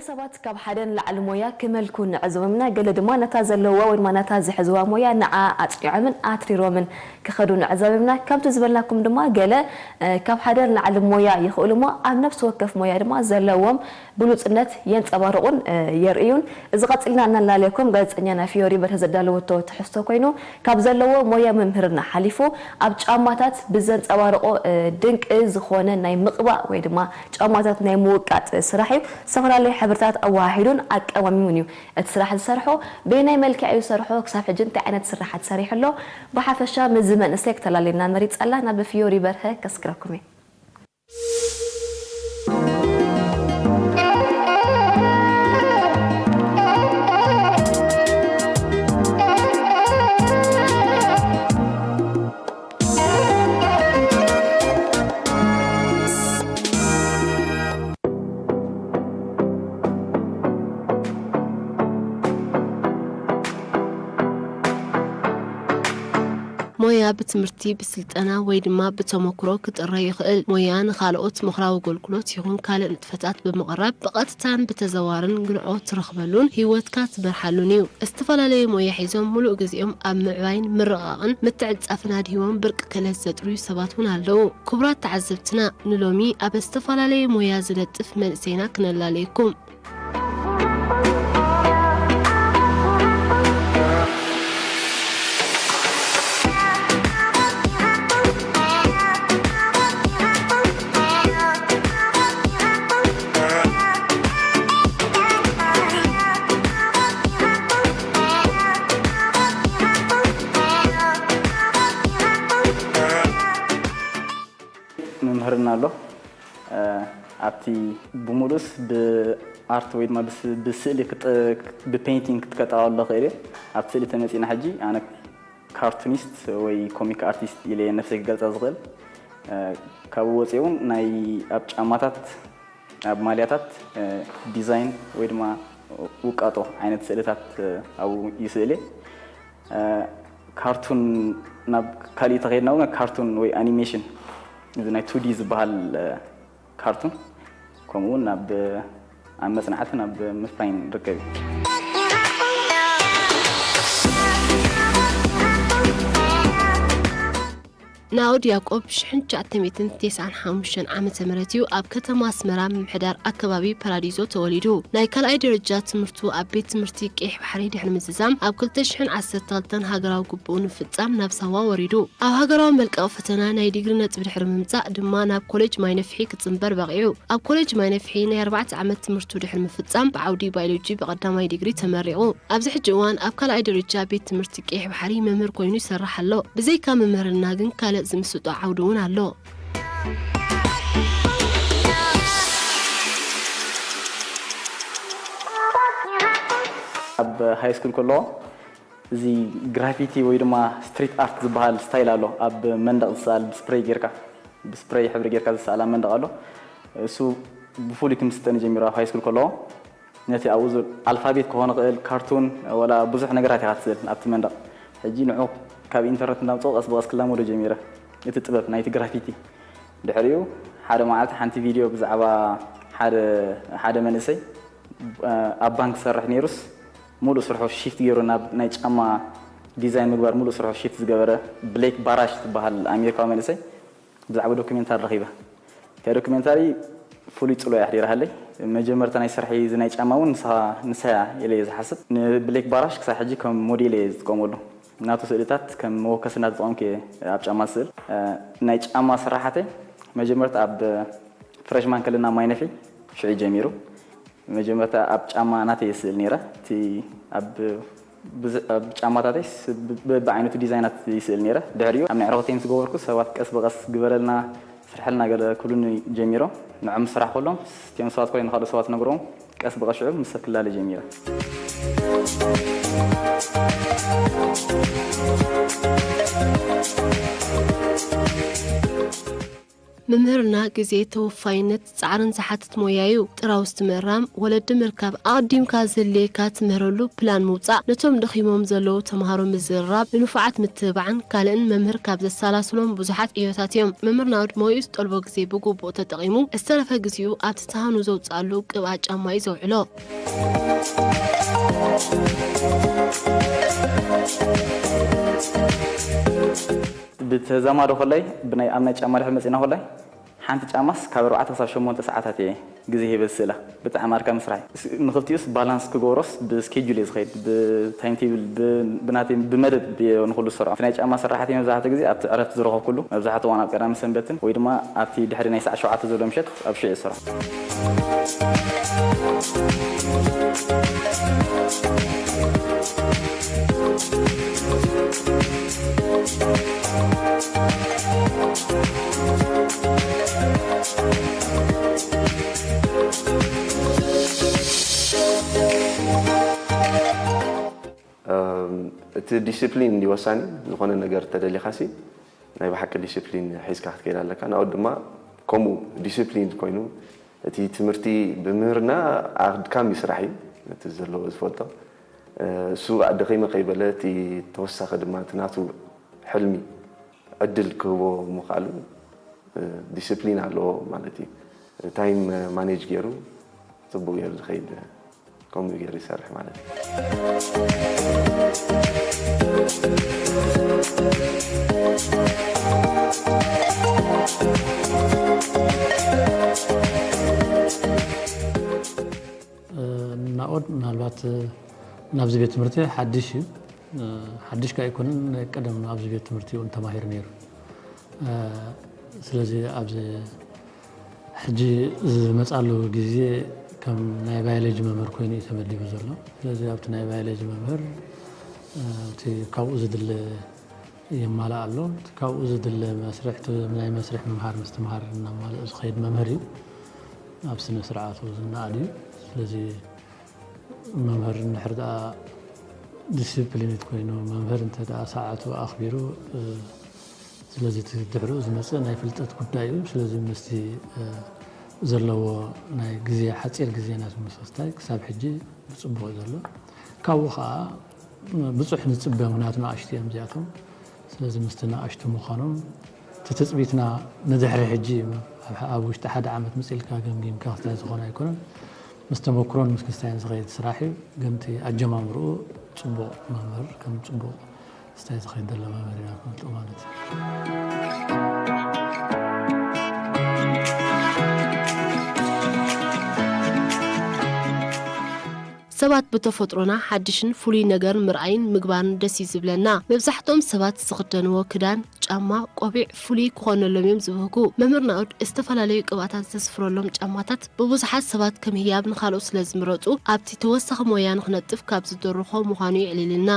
ሰባት ካብ ሓደ ንላዕሊ ሞያ ክመልኩ ንዕዘቦም ኢና። ገለ ድማ ነታ ዘለዋ ወይ ድማ ነታ ዝሕዝዋ ሞያ ንዓ ኣጽኒዖምን ኣትሪሮምን ክኸዱ ንዕዘቦም ኢና። ከምቲ ዝበልናኩም ድማ ገለ፣ እ፣ ካብ ሓደ ንላዕሊ ሞያ ይኽእሉ እሞ ኣብ ነፍሲ ወከፍ ሞያ ድማ ዘለዎም ብሉጽነት የንጸባርቑን፣ እ፣ የርእዩን። እዚ ቀጺልና እናላለየኩም ጋዜጠኛና ፊዮሪ በርሀ ዘዳለወቶ ትሕዝቶ ኮይኑ ካብ ዘለዎ ሞያ ምምህርና ሓሊፉ ኣብ ጫማታት ብዘንጸባርቖ፣ እ፣ ድንቂ ዝኾነ ናይ ምቕባእ ወይ ድማ ጫማታት ናይ ምውቃጥ ስራሕ እዩ። ዝተፈላለዩ ሕብርታት ኣወሃሂዱን ኣቀማሚሙን እዩ እቲ ስራሕ ዝሰርሖ። በየናይ መልክዕ እዩ ዝሰርሖ? ክሳብ ሕጂ እንታይ ዓይነት ስራሓት ሰሪሑ ኣሎ? ብሓፈሻ ምስዚ መንእሰይ ክተላለየና መሪጸላ። ናብ ፊዮሪ በርሀ ከስግረኩም እየ። ሞያ ብትምህርቲ፣ ብስልጠና ወይ ድማ ብተመክሮ ክጥረ ይኽእል። ሞያ ንኻልኦት ምኽራዊ ኣገልግሎት ይኹን ካልእ ንጥፈታት ብምቕራብ ብቐጥታን ብተዘዋርን ግንዖ ትረኽበሉን ህይወትካ ትመርሓሉን እዩ። ዝተፈላለዩ ሞያ ሒዞም ሙሉእ ግዜኦም ኣብ ምዕባይን ምርቕቓቕን ምትዕጻፍን ኣድሂቦም ብርቂ ክእለት ዘጥርዩ ሰባት እውን ኣለዉ። ክቡራት ተዓዘብትና፣ ንሎሚ ኣብ ዝተፈላለዩ ሞያ ዝነጥፍ መንእሰይና ክነላልየኩም። መምህርና ኣሎ። እ፣ ኣብቲ ብምሉእስ ብኣርት ወይ ድማ ብስ-፣ ብስእሊ ክጥ-፣ ብፔይንቲንግ ክትከጠቓሎ ክእል እየ። ኣብ ስእሊ ተመጺና ሕጂ ኣነ ካርቱኒስት ወይ ኮሚክ ኣርቲስት ኢለ እየ ነፍሰይ ክገልጻ ዝኽእል። እ፣ ካብኡ ወፂኡ እውን ናይ ኣብ ጫማታት፣ ኣብ ማልያታት፣ እ፣ ዲዛይን ወይ ድማ ውቃጦ ዓይነት ስእልታት፣ እ፣ ኣብኡ ይስእል እየ። እ፣ ካርቱን ናብ ካሊእ ተኸይድና እውን ካርቱን ወይ ኣኒሜሽን፣ እዚ ናይ ቱ ዲ ዝበሃል፣ እ፣ ካርቱን፣ ከምኡ እውን ናብ፣ ኣብ መጽናዕትን ኣብ ምፍራይን ንርከብ እዩ። ናኦድ ያዕቆብ ሽሕን ትሽዓተ ሚእትን ተስዓን ሓሙሽተን ዓመተ ምህረት እዩ ኣብ ከተማ ኣስመራ ምምሕዳር ኣከባቢ ፓራዲዞ ተወሊዱ። ናይ ካልኣይ ደረጃ ትምህርቱ ኣብ ቤት ትምህርቲ ቀይሕ ባሕሪ ድሕሪ ምዝዛም፣ ኣብ ክልተ ሽሕን ዓሰርተ ክልተን ሃገራዊ ግቡኡ ንምፍጻም ናብ ሳዋ ወሪዱ። ኣብ ሃገራዊ መልቀቒ ፈተና ናይ ዲግሪ ነጥቢ ድሕሪ ምምጻእ ድማ ናብ ኮሌጅ ማይ ነፍሒ ክጽንበር በቒዑ። ኣብ ኮሌጅ ማይ ነፍሒ ናይ ኣርባዕተ ዓመት ትምህርቱ ድሕሪ ምፍጻም ብዓውዲ ባዮሎጂ ብቐዳማይ ዲግሪ ተመሪቑ። ኣብዚ ሕጂ እዋን ኣብ ካልኣይ ደረጃ ቤት ትምህርቲ ቀይሕ ባሕሪ መምህር ኮይኑ ይሰርሕ ኣሎ። ብዘይካ ምምህርና ግን ካልእ ዝምስጦ ዓውዲ እውን ኣሎ። ኣብ ሃይ ስኩል ከሎ እዚ ግራፊቲ ወይ ድማ ስትሪት ኣርት ዝበሃል ስታይል ኣሎ። ኣብ መንደቕ ዝሰኣል ብስፕሬይ ጌርካ፣ ብስፕሬይ ሕብሪ ጌርካ ዝሰኣል ኣብ መንደቕ ኣሎ። እሱ ብፍሉይ ክምስጠኒ ጀሚሩ ኣብ ሃይ ስኩል ከለዎ። ነቲ ኣብኡ ዝ-፣ ኣልፋቤት ክኾን ይኽእል፣ ካርቱን፣ ወላ ብዙሕ ነገራት ኢኻ ትስእል ኣብቲ መንደቕ። ሕጂ ንዑ ካብ ኢንተርነት እንዳምጽኦ ቀስ ብቐስ ክላመዶ ጀሚረ። እቲ ጥበብ ናይቲ ግራፊቲ። ድሕሪኡ ሓደ መዓልቲ ሓንቲ ቪድዮ ብዛዕባ ሓደ፣ ሓደ መንእሰይ፣ እ፣ ኣብ ባንክ ዝሰርሕ ነይሩስ፣ ሙሉእ ስርሑ ሺፍት ገይሩ ናብ ናይ ጫማ ዲዛይን ምግባር፣ ሙሉእ ስርሑ ሺፍት ዝገበረ ብሌክ ባራሽ ዝበሃል ኣሜሪካዊ መንእሰይ ብዛዕባ ዶክሜንታሪ ረኺበ። እታ ዶክሜንታሪ ፍሉይ ጽልዋ እያ ኣሕዲራሃለይ። መጀመርታ ናይ ስርሐይ እዚ ናይ ጫማ እውን ንሳ፣ ንሳ እያ ኢለ እየ ዝሓስብ። ንብሌክ ባራሽ ክሳብ ሕጂ ከም ሞዴል እየ ዝጥቀመሉ። ናቱ ስእልታት ከም መወከሲ እናተጠቐምኩ እየ ኣብ ጫማ ዝስእል። እ፣ ናይ ጫማ ስራሓተይ መጀመርታ ኣብ ፍሬሽማን ከለና ማይ ነፍሒ ሽዑ ጀሚሩ። መጀመርታ ኣብ ጫማ ናተይ ይስእል ነይረ። እቲ ኣብ ብዝ-፣ ኣብ ጫማታተይ ስ-፣ ብ-፣ በብዓይነቱ ዲዛይናት ይስእል ነይረ። ድሕሪኡ ኣብ ናይ ዕረፍተይ ምስ ገበርኩ ሰባት ቀስ ብቐስ ግበረልና፣ ስርሐልና ገለ ክብሉኒ ጀሚሮም። ንዖም ምስ ሰራሕኩሎም፣ እቲኦም ሰባት ኮይኖም ንኻልኦት ሰባት ነግሮም፣ ቀስ ብቐስ ሽዑ ምስ ሰብ ክላለ ጀሚረ። ምምህርና ግዜ፣ ተወፋይነት፣ ጻዕርን ዝሓትት ሞያ እዩ። ጥራውዝ ምእራም፣ ወለዲ ምርካብ፣ ኣቐዲምካ ዘድልየካ ትምህረሉ ፕላን ምውጻእ፣ ነቶም ደኺሞም ዘለዉ ተምሃሮ ምዝርራብ፣ ንንፉዓት ምትብባዕን ካልእን መምህር ካብ ዘሰላስሎም ብዙሓት ዕዮታት እዮም። መምህር ናኡድ ሞይኡ ዝጠልቦ ግዜ ብግቡእ ተጠቒሙ፣ ዝተረፈ ግዜኡ ኣብቲ ተሃኑ ዘውጽኣሉ ቅብኣ ጫማ እዩ ዘውዕሎ። ብተዛማዶ ከላይ ብናይ ኣብ ናይ ጫማ ድሕሪ መጺና ከላይ ሓንቲ ጫማስ ካብ ኣርባዕተ ክሳብ ሸሞንተ ሰዓታት እየ ግዜ ሂበ ዝስእላ። ብጣዕሚ ኣድካሚ ስራሕ እዩ። ስ-፣ ንኽልቲኡስ ባላንስ ክገብሮስ ብስኬጁል እየ ዝኸይድ፣ ብታይም ቴብል፣ ብ-፣ ብናተይ ብመደብ እየ ንኹሉ ዝሰርዖ። እቲ ናይ ጫማ ስራሓት እየ መብዛሕትኡ ግዜ ኣብቲ ዕረፍቲ ዝረኸብኩሉ፣ መብዛሕትኡ እዋን ኣብ ቀዳምን ሰንበትን ወይ ድማ ኣብቲ ድሕሪ ናይ ሰዓት ሸውዓተ ዘሎ ምሸት ኣብ ሽዑ እየ ዝሰርዖ። እም፣ እቲ ዲሲፕሊን እንዲ ወሳኒ። ዝኾነ ነገር ተደሊኻሲ ናይ ብሓቂ ዲሲፕሊን ሒዝካ ክትከይድ ኣለካ። ናኦድ ድማ ከምኡ ዲሲፕሊን ኮይኑ፣ እቲ ትምህርቲ ብምህርና ኣድካሚ ስራሕ እዩ፣ እቲ ዘለዎ ዝፈልጦ። እ፣ እሱ ደኺመ ከይበለ፣ እቲ ተወሳኺ ድማ እቲ ናቱ ሕልሚ ዕድል ክህቦ ምኽኣሉ፣ እ፣ ዲሲፕሊን ኣለዎ ማለት እዩ። ታይም ማኔጅ ገይሩ ጽቡቕ ገይሩ ዝኸይድ፣ ከምኡ ገይሩ ይሰርሕ ማለት እዩ። ናኦድ ምናልባት ናብዚ ቤት ትምህርቲ ሓድሽ እዩ። ሓድሽ ከኣ ኣይኮነን፣ ናይ ቀደም ኣብዚ ቤት ትምህርቲ እውን ተማሂሩ ነይሩ። ስለዚ ኣብዚ ሕጂ ዝመጻሉ ግዜ ከም ናይ ባዮሎጂ መምህር ኮይኑ እዩ ተመዲቡ ዘሎ። ስለዚ ኣብቲ ናይ ባዮሎጂ መምህር፣ እቲ ካብኡ ዝድለ የማልእ ኣሎ። እቲ ካብኡ ዝድለ መስርሕ፣ እቲ ናይ መስርሕ ምምሃር ምስትምሃር እናማልእ ዝኸይድ መምህር እዩ። ኣብ ስነ ስርዓቱ ዝነኣድ እዩ። ስለዚ መምህር እንድሕር ደኣ ዲሲፕሊንድ ኮይኑ፣ መምህር እንተ ደኣ ሰዓቱ ኣኽቢሩ፣ እ፣ ስለዚ እቲ ድሕሪኡ ዝመጽእ ናይ ፍልጠት ጉዳይ እዩ። ስለዚ ምስቲ፣ እ፣ ዘለዎ ናይ ግዜ፣ ሓጺር ግዜ ናቱ ምስታይ ክሳብ ሕጂ ብጽቡቕ እዩ ዘሎ። ካብኡ ኸኣ ብዙሕ ንጽበ፣ ምኽንያቱ ንኣሽቱ እዮም እዚኣቶም። ስለዚ ምስቲ ንኣሽቱ ምዃኖም እቲ ትጽቢትና ንድሕሪ ሕጂ እዩ። ኣብ፣ ኣብ ውሽጢ ሓደ ዓመት ምጽእ ኢልካ ገምጊምካ ክስታይ ዝኾነ ኣይኮነን። ምስ ተመክሮን ምስ ክስታይን ዝኸይድ ስራሕ እዩ። ግን እቲ ኣጀማምርኡ ጽቡቕ መምህር፣ ከም ጽቡቕ ክስታይ ዝኸይድ ዘሎ መምህር ኢና ንፈልጦ ማለት እዩ። ሰባት ብተፈጥሮና ሓድሽን ፍሉይ ነገር ምርኣይን ምግባርን ደስ እዩ ዝብለና። መብዛሕትኦም ሰባት ዝኽደንዎ ክዳን፣ ጫማ፣ ቆቢዕ ፍሉይ ክኾነሎም እዮም ዝብህጉ። መምህር ናኡድ ዝተፈላለዩ ቅብኣታት ዘስፍረሎም ጫማታት ብብዙሓት ሰባት ከም ህያብ ንኻልኦት ስለ ዝምረጹ፣ ኣብቲ ተወሳኺ ሞያ ንኽነጥፍ ካብ ዝደርኾ ምዃኑ የዕሊልና።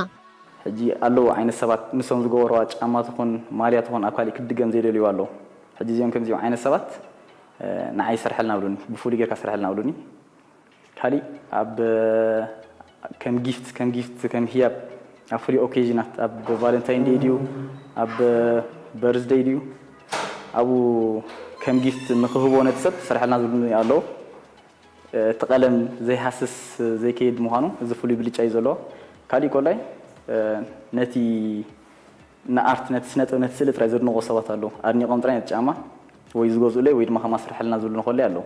ሕጂ ኣለዉ ዓይነት ሰባት ንሶም ዝገበርዋ ጫማ ትኹን ማልያ ትኹን ኣብ ካሊእ ክትድገም ዘይደልይዋ ኣለዉ። ሕጂ እዚኦም ከምዚኦም ዓይነት ሰባት፣ እ፣ ንዓይ ስርሐልና ብሉኒ፣ ብፍሉይ ጌርካ ስርሐልና ብሉኒ። ካሊእ ኣብ፣ ከም ጊፍት፣ ከም ጊፍት፣ ከም ህያብ ኣብ ፍሉይ ኦኬዥናት፣ ኣብ ቫለንታይን ዴይ ድዩ፣ ኣብ በርዝደይ ድዩ፣ ኣብኡ ከም ጊፍት ንኽህቦ ነቲ ሰብ ስርሐልና ዝብሉኒ ኣለዉ። እቲ ቀለም ዘይሃስስ ዘይከይድ ምዃኑ እዚ ፍሉይ ብልጫ እዩ ዘለዎ። ካሊእ ኮላይ፣ እ፣ ነቲ ንኣርት፣ ነቲ ስነ ጥበብ፣ ነቲ ስእሊ ጥራይ ዘድንቑ ሰባት ኣለዉ። ኣድኒቖም ጥራይ ነቲ ጫማ ወይ ዝገዝኡለይ ወይ ድማ ከማስርሐልና ዝብሉ ንኸለይ ኣለዉ።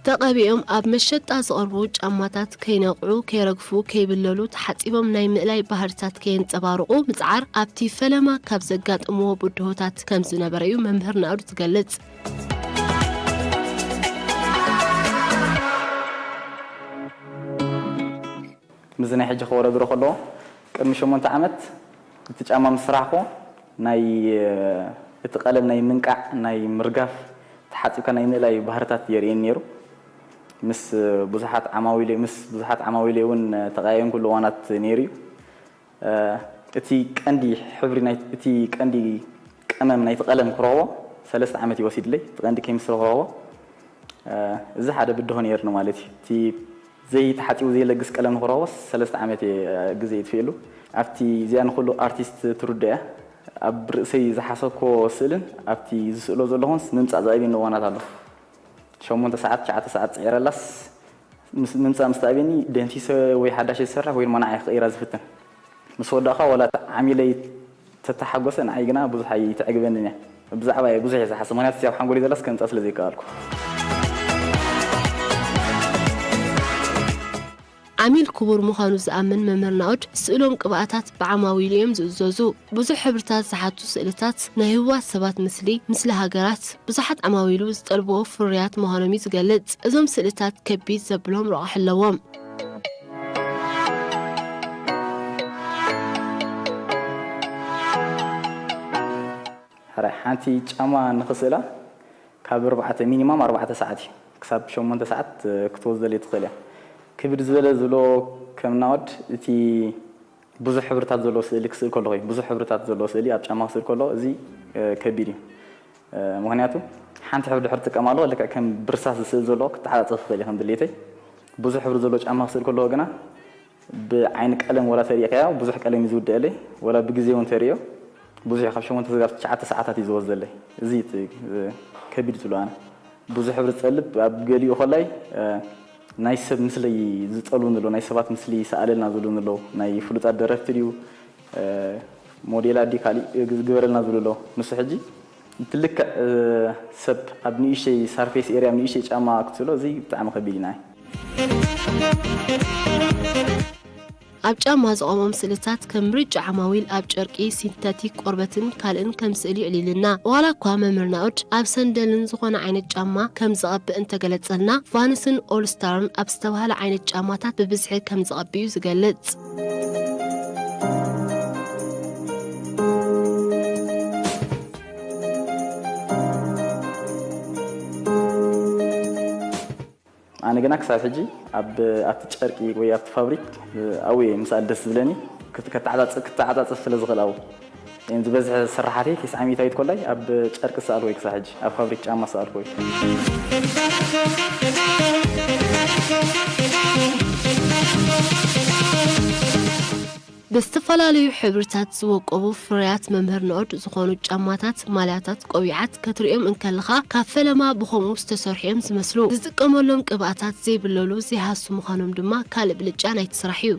ተቐቢኦም ኣብ መሸጣ ዝቐርቡ ጫማታት ከይነቕዑ፣ ከይረግፉ፣ ከይብለሉ፣ ተሓጺቦም ናይ ምእላይ ባህርታት ከየንጸባርቑ ምጽዓር ኣብቲ ፈለማ ካብ ዘጋጥምዎ ብድሆታት ከም ዝነበረ እዩ መምህር ናኡድ ዝገልጽ። ምስዚ ናይ ሕጂ ከወዳድሮ ከለዎ፣ ቅድሚ ሸሞንተ ዓመት እቲ ጫማ ምስ ሰራሕኩ፣ ናይ፣ እቲ ቀለም ናይ ምንቃዕ፣ ናይ ምርጋፍ፣ ተሓጺብካ ናይ ምእላይ ባህርታት የርእየኒ ነይሩ። ምስ ብዙሓት ዓማዊለይ፣ ምስ ብዙሓት ዓማዊለይ እውን ተቐያየምኩሉ እዋናት ነይሩ እዩ። እ፣ እቲ ቀንዲ ሕብሪ ናይ፣ እቲ ቀንዲ ቀመም ናይቲ ቀለም ክረኽቦ ሰለስተ ዓመት እዩ ወሲድለይ፣ እቲ ቀንዲ ኬሚስትሪ ክረኽቦ። እ፣ እዚ ሓደ ብድሆ ነይርኒ ማለት እዩ። እቲ ዘይተሓጺቡ ዘይለግስ ቀለም ንኽረኽቦስ ሰለስተ ዓመት እየ ግዜ ይጥፍእሉ። ኣብቲ እዚኣ ንኹሉ ኣርቲስት ትርዶ እያ። ኣብ ርእሰይ ዝሓሰብኮ ስእልን ኣብቲ ዝስእሎ ዘለኹንስ ምምጻእ ዝኣብየኒ እዋናት ኣሎ። ሸሞንተ ሰዓት ትሽዓተ ሰዓት ጽዒረላስ ምስ ምምጻእ ምስ ተኣብየኒ ደምሲሰ ወይ ሓዳሽ ዝሰርሕ ወይ ድማ ንዓይ ክቕይራ ዝፍትን። ምስ ወዳእኻ ዋላ ዓሚለይ ተተሓጎሰ ንዓይ ግና ብዙሕ ኣይተዕግበንን እያ። ብዛዕባ እየ ብዙሕ እየ ዝሓስብ፣ ምኽንያቱ እዚኣ ኣብ ሓንጎለይ ዘላስ ከምጻ ስለ ዘይከኣልኩ። ዓሚል ክቡር ምዃኑ ዝኣምን መምህር ናኦድ፣ ስእሎም ቅብኣታት ብዓማዊሉ እዮም ዝእዘዙ። ብዙሕ ሕብርታት ዝሓቱ ስእልታት፣ ናይ ህቡባት ሰባት ምስሊ፣ ምስሊ ሃገራት፣ ብዙሓት ዓማዊሉ ዝጠልብዎ ፍርያት ምዃኖም እዩ ዝገልጽ። እዞም ስእልታት ከቢድ ዘብሎም ረቑሒ ኣለዎም። ሕራይ ሓንቲ ጫማ ንኽስእላ ካብ ኣርባዕተ ሚኒማም ኣርባዕተ ሰዓት እዩ ክሳብ ሸሞንተ ሰዓት ክትወስደለይ ትኽእል እያ። ክብድ ዝበለ ዝብሎ ከም ናኦድ እቲ ብዙሕ ሕብርታት ዘለዎ ስእሊ ክስእል ከለኹ እዩ። ብዙሕ ሕብርታት ዘለዎ ስእሊ ኣብ ጫማ ክስእል ከሎ እዚ ከቢድ እዩ። ምኽንያቱ ሓንቲ ሕብሪ ድሕር ጥቀም ኣለዎ ልክዕ ከም ብርሳስ ዝስእል ዘሎ ክተሓጻጸፍ ይኽእል እዩ ከም ድሌተይ። ብዙሕ ሕብሪ ዘለዎ ጫማ ክስእል ከለኹ ግና ብዓይኒ ቀለም ወላ ተሪእካዮ ብዙሕ ቀለም እዩ ዝውደአለይ ወላ ብግዜ እውን ተሪኦ ብዙሕ ካብ ሸሞንተ ስጋብ ትሽዓተ ሰዓታት እዩ ዝወስደለይ። እዚ እቲ ከቢድ ዝብሎ ኣነ ብዙሕ ሕብሪ ዝጠልብ ኣብ ገሊኡ ከላይ ናይ ሰብ ምስለይ ዝጠልቡ ንሎ ናይ ሰባት ምስሊ ይሰኣለልና ዝብሉ ንሎ ናይ ፍሉጣት ደረፍቲ ድዩ ሞዴላ ዲ ካሊእ ግበረልና ዝብሉ ኣሎ። ንሱ ሕጂ ትልክዕ ሰብ ኣብ ንእሽተይ ሳርፌስ ኤርያ ኣብ ንእሽተይ ጫማ ክትስእሎ እዚ ብጣዕሚ ከቢድ እዩ ንዓይ። ኣብ ጫማ ዝቐምኦም ስእልታት ከም ምርጫ ዓማዊል ኣብ ጨርቂ፣ ሲንተቲክ ቆርበትን ካልእን ከም ስእል ይዕሊልና። ዋላ እኳ መምህር ናኦድ ኣብ ሰንደልን ዝኾነ ዓይነት ጫማ ከም ዝቐብእ እንተገለጸልና፣ ቫንስን ኦልስታርን ኣብ ዝተባህለ ዓይነት ጫማታት ብብዝሒ ከም ዝቐብእ እዩ ዝገልጽ። ኣነ ግና ክሳብ ሕጂ ኣብ ኣብቲ ጨርቂ ወይ ኣብቲ ፋብሪክ ኣብኡ እየ ምስኣል ደስ ዝብለኒ። ክት- ከተዓጻጽ- ክተዓጻጽፍ ስለ ዝኽእል ኣብኡ እየን ዝበዝሐ ስራሓተይ። ተስዓ ሚእታዊት ኮላይ ኣብ ጨርቂ ዝሰኣልኩ እየ ክሳብ ሕጂ ኣብ ፋብሪክ ጫማ ዝሰኣልኩ እየ። ብዝተፈላለዩ ሕብርታት ዝወቀቡ ፍርያት መምህር ንኦድ ዝኾኑ ጫማታት፣ ማልያታት፣ ቆቢዓት ክትርእዮም እንከለኻ ካብ ፈለማ ብኸምኡ ዝተሰርሑ እዮም ዝመስሉ። ዝጥቀመሎም ቅብኣታት ዘይብለሉ ዘይሃሱ ምዃኖም ድማ ካልእ ብልጫ ናይቲ ስራሕ እዩ።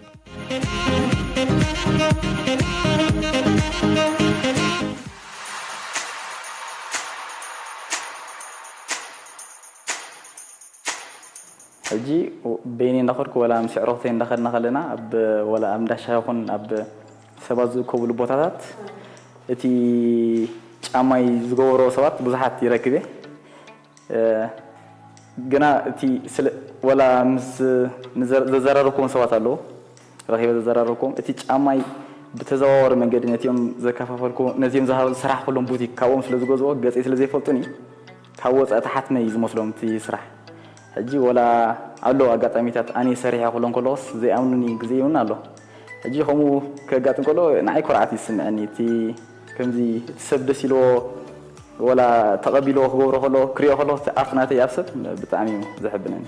ሕጂ በይነይ እንዳኸድኩ ወላ ምስ ኣዕሩኽተይ እንዳኸድና ከለና ኣብ ወላ ኣብ እንዳሻሂ ይኹን ኣብ ሰባት ዝእከብሉ ቦታታት እቲ ጫማይ ዝገበሮ ሰባት ብዙሓት ይረክብ እየ። ግና እቲ ስለ ወላ ምስ ንዘ- ዘዘራረብኩዎም ሰባት ኣለዉ ረኺበ ዘዘራረብኩዎም እቲ ጫማይ ብተዘዋዋሪ መንገዲ ነቲኦም ዘከፋፈልኩ ነቲኦም ዝሃብ ዝሰራሕኩሎም ቡቲክ ካብኦም ስለ ዝገዝኦ ገፀይ ስለ ዘይፈልጡኒ ካብ ወፃኢ ተሓትመ እዩ ዝመስሎም እቲ ስራሕ። ሕጂ ወላ ኣሎ ኣጋጣሚታት ኣነ ሰሪሐ ክብሎም ከለኹስ ዘይኣምኑኒ ግዜ እውን ኣሎ። ሕጂ ከምኡ ከጋጥም ከሎ ንዓይ ኩርዓት ይስምዐኒ። እቲ ከምዚ እቲ ሰብ ደስ ኢልዎ ወላ ተቐቢልዎ ክገብሮ ከሎ ክሪኦ ከሎ እቲ ኣርት ናተይ ኣብ ሰብ ብጣዕሚ እዩ ዘሕብነኒ።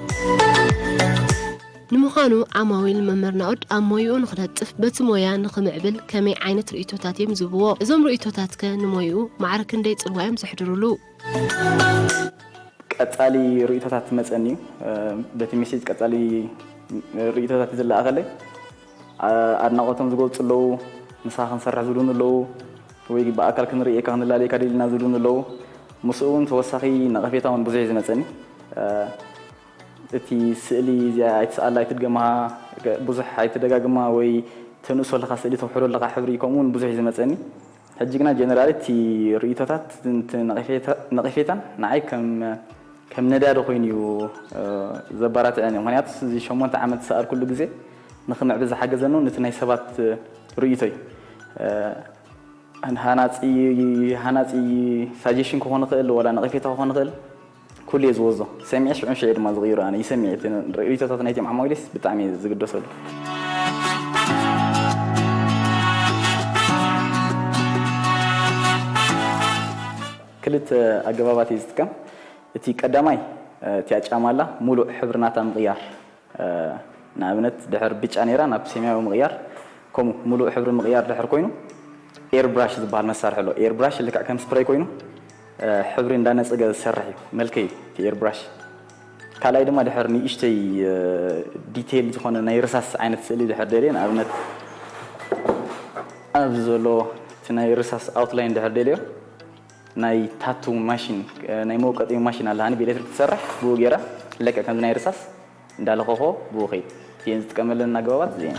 ንምዃኑ ዓማዊል መምህር ናኦድ ኣብ ሞይኡ ንኽነጥፍ በቲ ሞያ ንኽምዕብል ከመይ ዓይነት ርእይቶታት እዮም ዝህብዎ? እዞም ርእይቶታትከ ንሞይኡ ማዕረ ክንደይ ጽልዋ እዮም ዘሕድርሉ? ቀጻሊ ርእይቶታት ትመጸኒ እዩ። በቲ ሜሴጅ ቀጻሊ ርእይቶታት እዩ ዝለኣኸለይ። ኣድናቖቶም ዝገልጹ ኣለዉ፣ ምሳኻ ክንሰርሕ ዝብሉኒ ኣለዉ፣ ወይ ብኣካል ክንርእየካ ክንላለየካ ደሊና ዝብሉኒ ኣለዉ። ምስኡ እውን ተወሳኺ ነቐፌታ እውን ብዙሕ እዩ ዝመጸኒ። እቲ ስእሊ እዚኣ ኣይትስኣላ ኣይትድገማ ብዙሕ ኣይትደጋግማ ወይ ተንእሶ ኣለኻ ስእሊ ተውሕዶ ኣለኻ ሕብሪ ከምኡ እውን ብዙሕ እዩ ዝመፀኒ። ሕጂ ግና ጀነራሊ እቲ ርእይቶታት እቲ ነቐፌታን ንዓይ ከም ከም ነዳዲ ኮይኑ እዩ ዘባራትዐኒ። ምክንያቱ እዚ ሸሞንተ ዓመት ዝሰኣልኩሉ ግዜ ንክምዕብል ዝሓገዘኒ እውን እቲ ናይ ሰባት ርእይቶ እዩ። ሃናፂ ሃናፂ ሳጀሽን ክኾን ይኽእል ወላ ነቐፌታ ክኾን ይኽእል። ኩሉ እየ ዝወዞ ሰሚዐ ሽዑ ሽዑ ድማ ዝቕይሮ ኣነ ይሰሚዐ እቲ ርእይቶታት ናይቶም ዓማዊለይስ ብጣዕሚ እየ ዝግደሰሉ። ክልተ ኣገባባት እየ ዝጥቀም። እቲ ቀዳማይ እቲኣ ጫማ ኣላ ሙሉእ ሕብሪ ናታ ምቕያር። ንኣብነት ድሕር ብጫ ነይራ ናብ ሰማያዊ ምቕያር፣ ከምኡ ምሉእ ሕብሪ ምቕያር ድሕር ኮይኑ ኤር ብራሽ ዝበሃል መሳርሒ ኣሎ። ኤር ብራሽ ልክዕ ከም ስፕሬይ ኮይኑ፣ እ፣ ሕብሪ እንዳነጸገ ዝሰርሕ እዩ። መልክዕ እዩ እቲ ኤር ብራሽ። ካልኣይ ድማ ድሕር ንእሽተይ፣ እ፣ ዲቴይል ዝኾነ ናይ ርሳስ ዓይነት ስእሊ ድሕር ደልየ፣ ንኣብነት ኣብዚ ዘሎ እቲ ናይ ርሳስ ኣውትላይን ድሕር ደልዮ፣ ናይ ታቱ ማሽን፣ እ፣ ናይ መውቀጢ ማሽን ኣለሃኒ ብኤሌክትሪክ ትሰርሕ፣ ብኡ ገይራ ልክዕ ከምዚ ናይ ርሳስ እንዳለኸኾ ብኡ ኸይድ። እቲኤን ዝጥቀመለን ኣገባባት እዚኤን።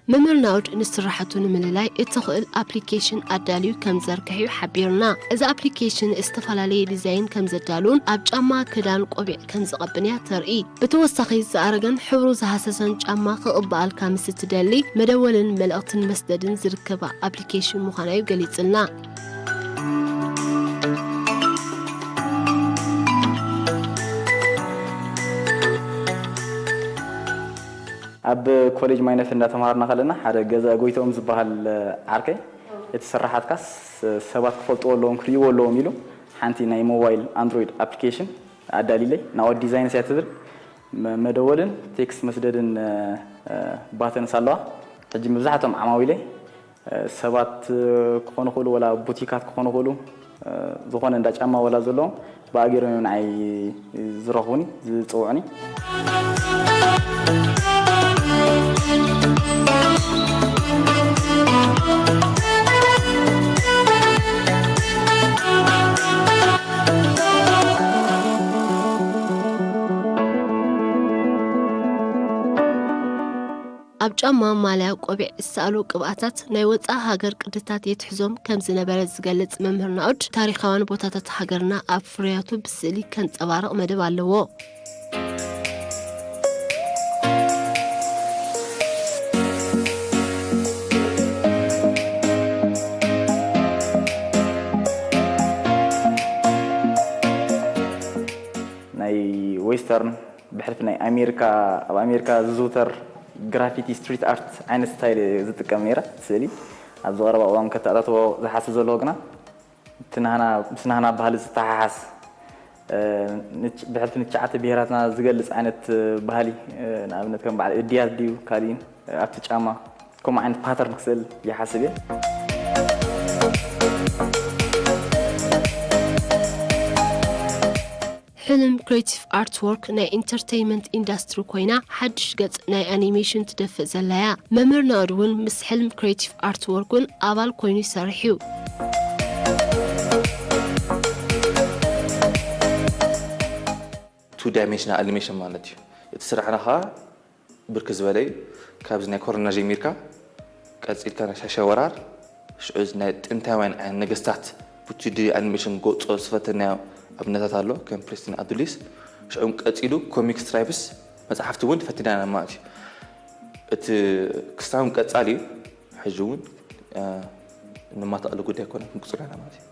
መምህር ናኡድ ንስራሕቱ ንምልላይ እትኽእል ኣፕሊኬሽን ኣዳልዩ ከም ዘርግሕ እዩ ሓቢሩና። እዚ ኣፕሊኬሽን ዝተፈላለየ ዲዛይን ከም ዘዳልውን ኣብ ጫማ፣ ክዳን፣ ቆቢዕ ከም ዝቐብን እያ ተርኢ። ብተወሳኺ ዝኣረገን ሕብሩ ዝሃሰሰን ጫማ ክቕበኣልካ ምስ እትደሊ መደወልን መልእኽትን መስደድን ዝርከባ ኣፕሊኬሽን ምዃና እዩ ገሊጽልና። ኣብ ኮሌጅ ማይነት እንዳተማሃርና ከለና ሓደ ገዛ ጎይተኦም ዝበሃል ዓርከይ እቲ ስራሓትካስ ሰባት ክፈልጥዎ ኣለዎም ክርእይዎ ኣለዎም ኢሉ ሓንቲ ናይ ሞባይል ኣንድሮይድ ኣፕሊኬሽን ኣዳሊለይ ናኦድ ዲዛይንስ እያ ትብል መደወልን ቴክስት መስደድን ባተንስ ኣለዋ ሕጂ መብዛሕቶም ዓማዊለይ ሰባት ክኾኑ ክእሉ ወላ ቡቲካት ክኾኑ ክእሉ ዝኾነ እንዳ ጫማ ወላ ዘለዎም ብኣገሮም እዮም ንዓይ ዝረኽቡኒ ዝፅውዑኒ። ኣብ ጫማ፣ ማልያ፣ ቆቢዕ ዝሰኣሉ ቅብኣታት ናይ ወጻኢ ሃገር ቅድታት የትሕዞም ከም ዝነበረ ዝገልጽ መምህር ናኦድ፣ ታሪኻውያን ቦታታት ሃገርና ኣብ ፍርያቱ ብስእሊ ከንጸባርቕ መደብ ኣለዎ። ናይ ዌስተርን ብሕልፊ ናይ ኣሜሪካ ኣብ ኣሜሪካ ዝዝውተር ግራፊቲ ስትሪት ኣርት ዓይነት ስታይል እየ ዝጥቀም ነይረ ስእሊ ኣብዚ ቀረባ እዋን ከተኣታትዎ ዝሓስብ ዘለዎ ግና እቲ ናህና ምስ ናህና ባህሊ ዝተሓሓስ ብሕልፊ ንትሽዓተ ብሄራትና ዝገልፅ ዓይነት ባህሊ ንኣብነት ከም በዓል እድያት ድዩ ካሊእን ኣብቲ ጫማ ከምኡ ዓይነት ፓተርን ክስእል ይሓስብ እየ። ሕልም ክሬቲቭ ኣርትወርክ ናይ ኢንተርተይመንት ኢንዳስትሪ ኮይና ሓድሽ ገጽ ናይ ኣኒሜሽን ትደፍእ ዘላ እያ። መምህር ናኦድ እውን ምስ ሕልም ክሬቲቭ ኣርትወርክ እውን ኣባል ኮይኑ ይሰርሕ እዩ። ቱ ዳይሜንሽናል ኣኒሜሽን ማለት እዩ። እቲ ስራሕና ከዓ ብርክት ዝበለ እዩ። ካብዚ ናይ ኮሮና ጀሚርካ ቀፂልካ ናይ ሻሻ ወራር ሽዑ ናይ ጥንታውያን ዓይነት ነገስታት ብቱዲ ኣኒሜሽን ጎፆ ዝፈተናዮ ኣብነታት ኣሎ ከም ፕሪስቲን ኣዱሊስ ሽዑን ቀፂሉ ኮሚክ ስትራይፕስ መፅሓፍቲ እውን ፈቲና ኢና ማለት እዩ። እቲ ክስታውን ቀፃሊ እዩ። ሕጂ እውን እንማተኣሉ ጉዳይ ኮነ ክንቅፅሎ ኢና ማለት እዩ።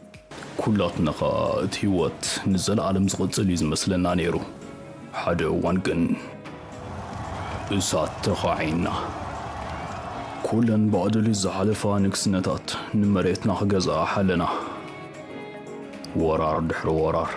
ኩላትና ኸኣ እቲ ህይወት ንዘለኣለም ዝቕጽል እዩ ዝመስለና ነይሩ። ሓደ እዋን ግን እሳት ተኻዒና። ኩለን ብኣደሊት ዝሓለፋ ንግስነታት ንመሬትና ክገዝኣ ሓለና። ወራር ድሕሪ ወራር።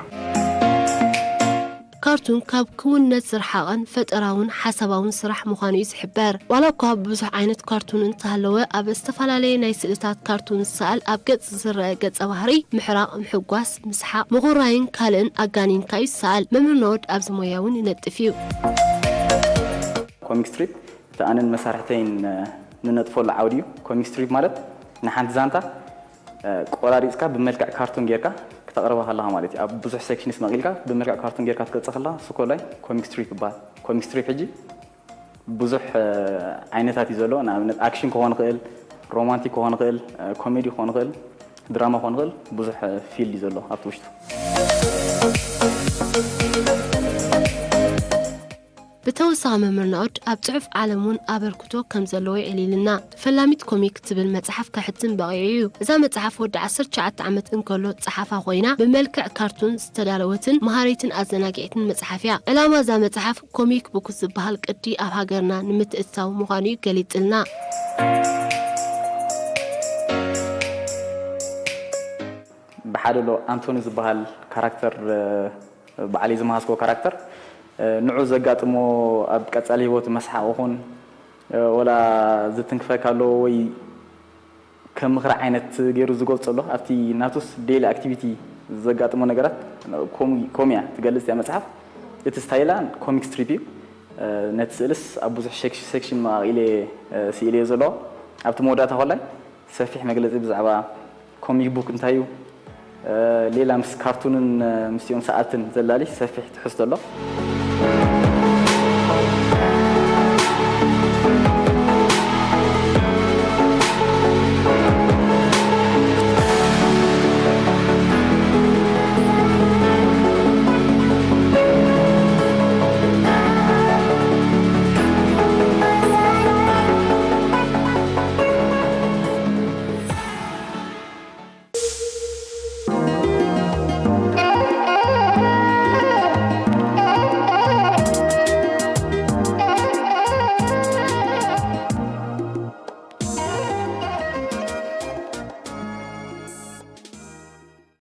ካርቱን ካብ ክውንነት ዝረሓቐን ፈጠራውን ሓሳባውን ስራሕ ምዃኑ እዩ ዝሕበር። ዋላ እኳ ብዙሕ ዓይነት ካርቱን እንተሃለወ፣ ኣብ ዝተፈላለየ ናይ ስእልታት ካርቱን ዝሰኣል ኣብ ገጽ ዝረአ ገጸ ባህሪ ምሕራቕ፣ ምሕጓስ፣ ምስሓቕ፣ ምኹራይን ካልእን ኣጋኒንካ እዩ ዝሰኣል። መምህር ኖድ ኣብዚ ሞያ እውን ይነጥፍ እዩ። ኮሚክ ስትሪፕ እቲ ኣነን መሳርሕተይን ንነጥፈሉ ዓውዲ እዩ። ኮሚክ ስትሪፕ ማለት ንሓንቲ ዛንታ ቆራሪፅካ ብመልክዕ ካርቱን ጌርካ ክተቕርባ ከለኻ ማለት እዩ ኣብ ብዙሕ ሴክሽንስ መቒልካ ብመልክዕ ካርቱን ጌርካ ትገፀ ከለኻ ስኮላይ ኮሚክ ስትሪፕ ይበሃል። ኮሚክ ስትሪፕ ሕጂ ብዙሕ ዓይነታት እዩ ዘሎ። ንኣብነት ኣክሽን ክኾን ይኽእል፣ ሮማንቲክ ክኾን ይኽእል፣ ኮሜዲ ክኾን ይኽእል፣ ድራማ ክኾን ይኽእል፣ ብዙሕ ፊልድ እዩ ዘሎ ኣብቲ ውሽጡ። ተወሳኺ መምህር ናኦድ ኣብ ጽሑፍ ዓለም እውን ኣበርክቶ ከም ዘለዎ የዕሊልና። ፈላሚት ኮሚክ ትብል መጽሓፍ ከሕትም በቒዑ እዩ። እዛ መጽሓፍ ወዲ ዓሰርተ ትሽዓተ ዓመት እንከሎ ጸሓፋ ኮይና ብመልክዕ ካርቱን ዝተዳለወትን መሃሪትን ኣዘናጊዕትን መጽሓፍ እያ። ዕላማ እዛ መጽሓፍ ኮሚክ ቡክ ዝበሃል ቅዲ ኣብ ሃገርና ንምትእትታው ምዃኑ እዩ ገሊጽልና። ብሓደ ኣሎ ኣንቶኒ ዝበሃል ካራክተር፣ ባዕለይ ዝመሃዝኮ ካራክተር፣ ንዑ ዘጋጥሞ ኣብ ቀጻሊ ህይወቱ መስሓቕ ይኹን ወላ ዝትንክፈካ ኣሎ ወይ ከም ምኽሪ ዓይነት ገይሩ ዝገልጾ ኣሎ። ኣብቲ ናቱስ ዴይሊ ኣክቲቪቲ ዘጋጥሞ ነገራት ኮሚያ ትገልጽ እያ መጽሓፍ። እቲ ስታይላ ኮሚክ ስትሪፕ እዩ። ነቲ ስእልስ ኣብ ብዙሕ ሴክሽን መቓቒለ ስኢለዮ ዘሎ። ኣብቲ መወዳእታ ኮላይ ሰፊሕ መግለጺ ብዛዕባ ኮሚክ ቡክ እንታይ እዩ፣ ሌላ ምስ ካርቱንን ምስቲኦም ሰኣልትን ዘላሊ ሰፊሕ ትሕዝቶ ኣሎ።